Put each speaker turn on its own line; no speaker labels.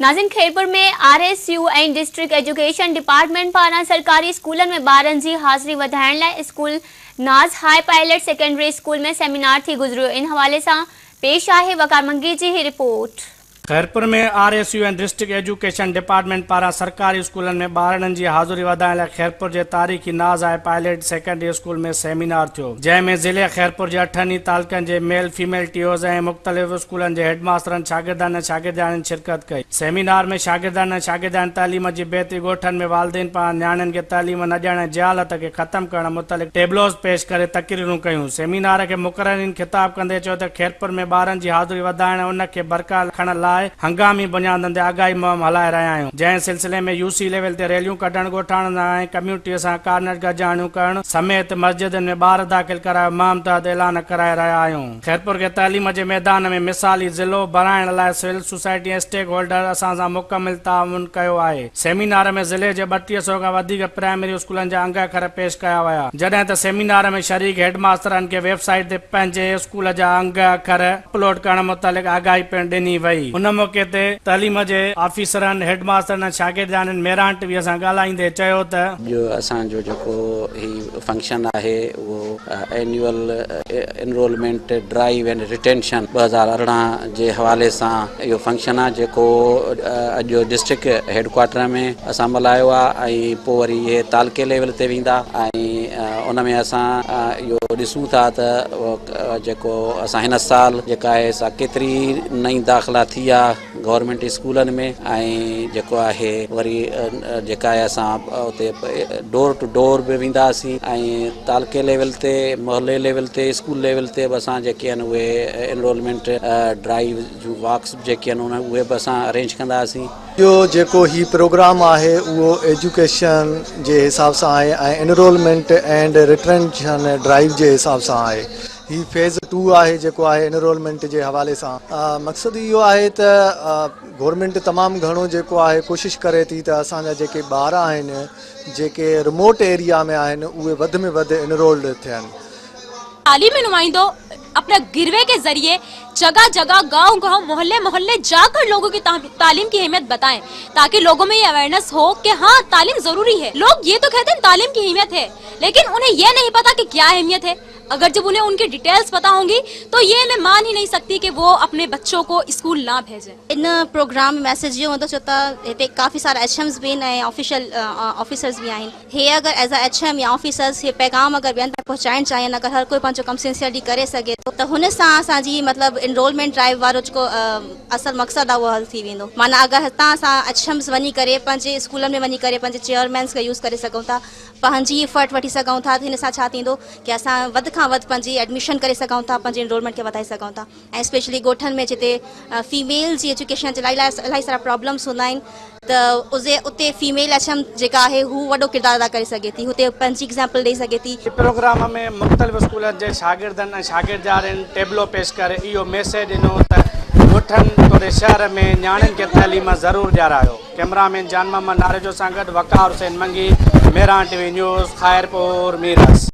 ناظرين Khairpur ۾ R S U ۽ district education department پاران سرڪاري اسڪولن ۾ ٻارن جي حاضري وڌائڻ لاء school Naz high pilot secondary school ۾ seminar ٿي گذريو ان حوالي سان پيش آهي وقار منگي جي هي report.
Khairpur ۾ R S U ۽ district education department پاران سرڪاري اسڪولن ۾ ٻارڙن جي حاضري وڌائڻ لاء خيرپور جي تاريخي Naz high pilot secondary school ۾ seminar ٿيو جنهن ۾ ضلعي خيرپور جي اٺن ئي تعلقن جي ميل فيميل ٽي اوز ۽ مختلف اسڪولن جي هيڊ ماسترن شاگردن ۽ شاگردياڻين شرڪت ڪئي. سيمينار ۾ شاگردن ۽ شاگردياڻين تعليم جي بهتري، ڳوٺن ۾ والدين پاران نياڻين کي تعليم نه ڏيڻ ۽ جهالت کي ختم ڪرڻ متعلق ٽيبلوز پيش ڪري تقريرون ڪيون. سيمينار کي مقررين خطاب ڪندي چيو ته خيرپور ۾ ٻارن جي حاضري وڌائڻ ۽ ان کي برقرار رکڻ لاء هنگامي بنيادن تي آگاهي مهم هلائي رهيا آهيون جنهن سلسلي ۾ يو سي ليول تي ريليون ڪڍڻ، ڳوٺاڻن ۽ ڪميونٽي سان ڪارنر گڏجاڻيون ڪرڻ سميت مسجدن ۾ ٻار داخل ڪرايو مهم تحت اعلان ڪرائي رهيا آهيون. خيرپور کي تعليم جي ميدان ۾ مثالي ضلعو بڻائڻ لاء سول سوسائٽي ۽ اسٽيڪ هولڊرز اسان سان مڪمل تعاون ڪيو آهي. سيمينار ۾ ضلعي جي 32 سئو کان وڌيڪ پرائمري اسڪولن جا انگ اکر پيش ڪيا ويا، جڏهن ته سيمينار ۾ شريڪ هيڊ ماسترن کي ويب سائيٽ تي پنهنجي اسڪول جا انگ اکر اپلوڊ ڪرڻ متعلق آگاهي پڻ ڏني وئي. ان موقعي تي تعليم جي آفيسرن، هيڊ ماسترن ۽ شاگردياڻين ميران ٽي وي سان ڳالهائيندي چيو ته.
اڄ اسان جو جيڪو هي فنڪشن آهي اهو annual enrolment drive and retention 2018 جي حوالي سان اهو فنڪشن آهي جيڪو اڄ ڊسٽرڪٽ هيڊ ڪوارٽر ۾ اسان ملهايو آهي ۽ پوء وري اهي تعلقي ليول تي ويندا ۽ ان ۾ اسان اهو ڏسون ٿا ته جيڪو اسان هن سال جيڪا آهي سا ڪيتري نئين داخلا ٿي آهي گورنمينٽ اسڪولن ۾ ۽ جيڪو آهي وري جيڪا آهي اسان اتي ڊور ٽو ڊور به وينداسين ۽ تعلقي ليول تي محلي ليول تي اسڪول ليول تي به اسان جيڪي آهن اهي انرولمينٽ ڊرائيو جون واڪس جيڪي آهن اهي به اسان ارينج ڪنداسين.
اهو جيڪو هي پروگرام آهي اهو ايجوڪيشن جي حساب سان آهي ۽ انرولمينٽ اينڊ ريٽينشن ڊرائيو جي حساب سان آهي. هي فيز ٽو آهي جيڪو آهي انرولمينٽ جي حوالي سان مقصد اهو آهي ته گورنمينٽ تمام گهڻو جيڪو آهي ڪوشش ڪري ٿي ته اسان جا جيڪي ٻار آهن جيڪي رموٽ ايريا ۾ آهن اهي وڌ ۾ وڌ انرولڊ ٿين.
تعليمي نمائندو اپنا گروي ڪي ذريعي جگه جگه گاؤن گاؤن محلي محلي جا ڪر لوگو ڪي تعليم ڪي اهميت بتائين تاڪه لوگو مين يه اويرنس هو ڪي هان تعليم ضروري هي لوگ يه تو کهتي هين تعليم ڪي اهميت هي ليڪن انهين يه نهين پتا ڪي ڪيا اهميت هي اگر جب انهين انڪي ڊيٽيلز پتا هونگي تو يه مين مان هي نهين سڪتي ڪي وو اپني بچو ڪو اسڪول نا ڀيجين.
ان پروگرام ۾ ميسيج اهو هوندو ڇو ته هتي ڪافي سارا ايڇ ايمز به آهن ۽ آفيشل آفيسرز به آهن هي اگر ايز ا ايڇ ايم يا آفيسرز هي پيغام اگر ٻين تائين پهچائڻ چاهين اگر هر ڪوئي پنهنجو ڪم سنسيئرلي ڪري سگهي ٿو ته هن سان اسان جي مطلب انرولمينٽ ڊرائيو وارو جيڪو اصل مقصد آهي اهو حل ٿي ويندو معنيٰ اگر هتان اسان ايڇ ايمز وڃي ڪري پنهنجي اسڪولن ۾ وڃي ڪري پنهنجي چيئرمينز کي يوز ڪري سگهون ٿا پنهنجي ايفرٽ وٺي سگهون ٿا ته هن سان ڇا ٿيندو ڪي اسان وڌ کان وڌ پنهنجي ايڊميشن ڪري سگهون ٿا پنهنجي انرولمينٽ کي وڌائي سگهون ٿا ۽ اسپيشلي ڳوٺن ۾ جتي فيميل جي ايجوڪيشن جي لاء الاهي سارا پرابلمس هوندا آهن ته ازي اتي فيميل ايڇ ايم جيڪا آهي هو وڏو ڪردار ادا ڪري سگهي ٿي هتي پنهنجي ايگزامپل ڏئي سگهي ٿي.
پروگرام ۾ مختلف اسڪولن جي شاگردن ۽ شاگردياڻين ٽيبلو پيش ڪري اهو ميسيج ڏنو ته ڳوٺن توڙي شهر ۾ نياڻين کي تعليم ضرور ڏيارايو. ڪئميرا مين جان محمد ناريجو سان گڏ Waqar Hussain Mangi, Mehran T V news, Khairpur Mirs.